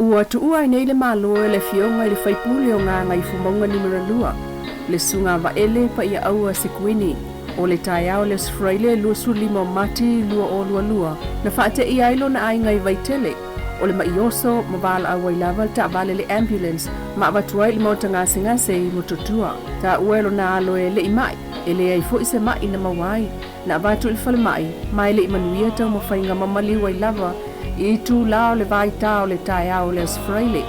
Ua tuua ai nei le Malo e le Afioga i le Faipule o Gagaifomauga Numera 2, le Susuga Vaele Paiaaua Sekuini. O le taeao o le Aso Faraile 25 o Mati 2022, na faateia ai lona aiga i Vaitele, o le ma'i oso ma valaau ai lava le taavale le ambulance ma avatu ai i le maota gasegase i Motootua. Taua e lona alo e le i ma'i, e leai foi se ma'i na maua ai. Na avatu i le falemai, ma e le i manuia taumafaiga ma maliu ai lava i itulā o le vaitā o le taeao o le Aso Faraile.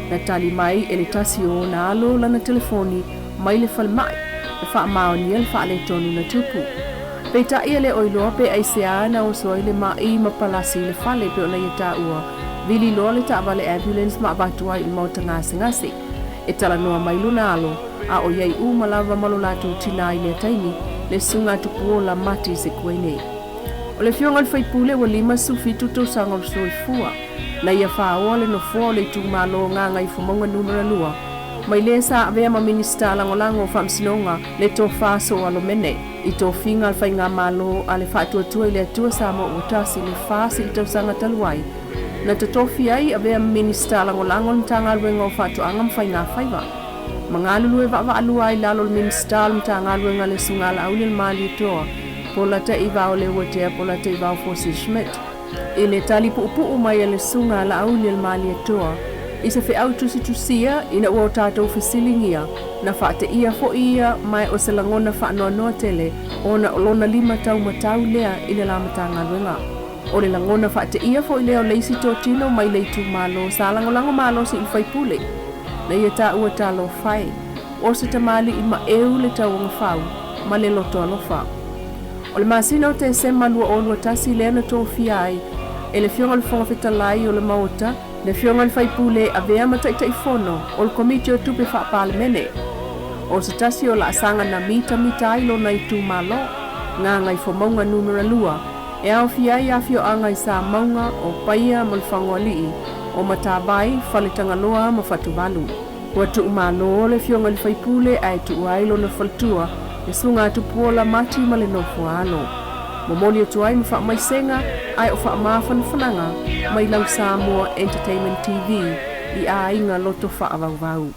Na tali mai e le tasi o ona alo lana telefoni mai le falemai e faamaonia le faaletonu na tupu. Peitai e le o iloa pe aisea na oso ai le ma'i ma palasi i le fale pei ona ia taua, vili loa le taavale ambulance ma avatu ai i le maota gasegase. E talanoa mai lona alo, a o i ai uma lava ma lo latou tinā i lea taimi, le Susuga Tupuola Mati Sekuene. O le Afioga i le Faipule ua 57 tausaga o le soifua, na ia faoa le nofoa o le itumalo o Gagaifomauga Numera 2, mai lē sa avea ma Minisita Lagolago o Faamasinoga le Tofa Soalomene i tofiga a le Faigamalo a le Faatuatua i le Atua Samoa Ua Tasi le FAS i le tausaga talu ai, na totofi ai avea ma Minisita Lagolago o le Matagaluega o Faatoaga ma Faigafaiva. Ma galulue vaavaalua ai i lalo o le Minisita o le Matagaluega le Susuga Alauli o le Malietoa Pola Taivao Leuatea Pola Taivao Fosi Schmidt. I le tali puupuu mai a le Susuga Alauli o le Malietoa i se feau tusitusia ina ua o tatou fesiligia, na faateia foi ia ma o se lagona faanoanoa tele ona o lona lima taumatau lea i le la Matagaluega. O le lagona faateia foi lea o le isi totino mai le itumalo sa lagolago malosi i le faipule, na ia taua talofa e, o se tamalii maeu le tauagafau ma le loto alofa. O le masina o Tesema 2021 lea na tofia ai e le Afioga i le Fofoga Fetalai o le Maota le Afioga i le Faipule avea ma Taitaifono o le Komiti o Tupe Faa-Palemene. O se tasi o laasaga na mitamita ai lona itumalo, Gagaifomauga Numera 2, e aofia ai afioaga i Samauga, o Paia ma Lefagoalii, o Matavai, Faletagaloa ma Fatuvalu. Ua tuumalo le Afioga i le Faipule ae tuua ai lona faletua le Susuga Tupuola Mati ma le nofo a alo. Momoli atu ai ma faamaisega ae o faamafanafanaga mai lau Samoa Entertainment TV i aiga loto faavauvau.